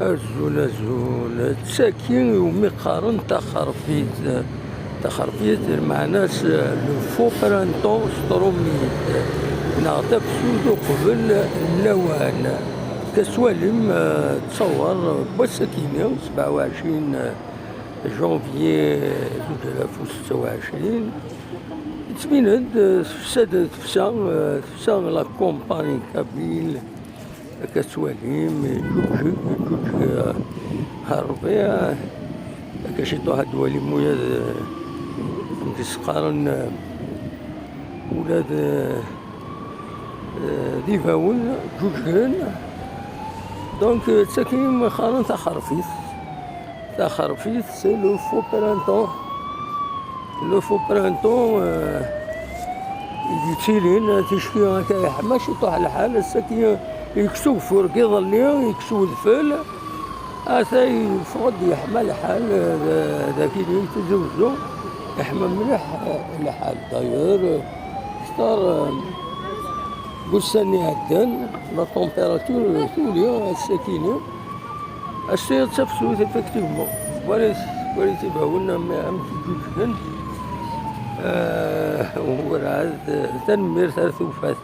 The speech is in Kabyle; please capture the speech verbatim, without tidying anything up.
Azul, azul. D tagi iwumi qqaren taxerfit. Taxerfit, lmeɛna-s, le faux printemps s trumit, neɣ tafsut uqbel n lawan. Akka tettwalim, eh, ttawer n wass-akini, sebɛa u ɛecrin janvier zuǧ alaf u setta u ɛecrin, yettbin-d, eh, tefsa-d, tefsa, eh, tefsa la campagne kabyle. Akka tettwalim, iǧuǧeg, iǧuǧeg, eh, rrbiɛ. Akka ciṭuḥ ad d-twalim ula d, eh, amek i s-qqaren, eh, ula d, eh, eh, d ibawen ǧuǧgen. Donc, eh, d tagi i qqaren taxerfit. Taxerfit, c'est le faux printemps. Le faux printemps, euh, i d-yettilin, ticki akka yeḥma ciṭuḥ lḥal, ass-agi yekkes ugeffur n yiḍelli, yekkes udfel, ata yeffeɣ-d yeḥma lḥal, euh, d-, dagi di Tizi Wezzu, yeḥma mliḥ, euh, lḥal. D'ailleurs, euh, kter, euh, deg ussan iɛeddan, la température tuli ass-agi-ni. Ass-a d tafsut, effectivement. Walit, walit ibawen am, amek ǧǧuǧgen. Eh, werɛad, eh, tanemmirt ar tufat.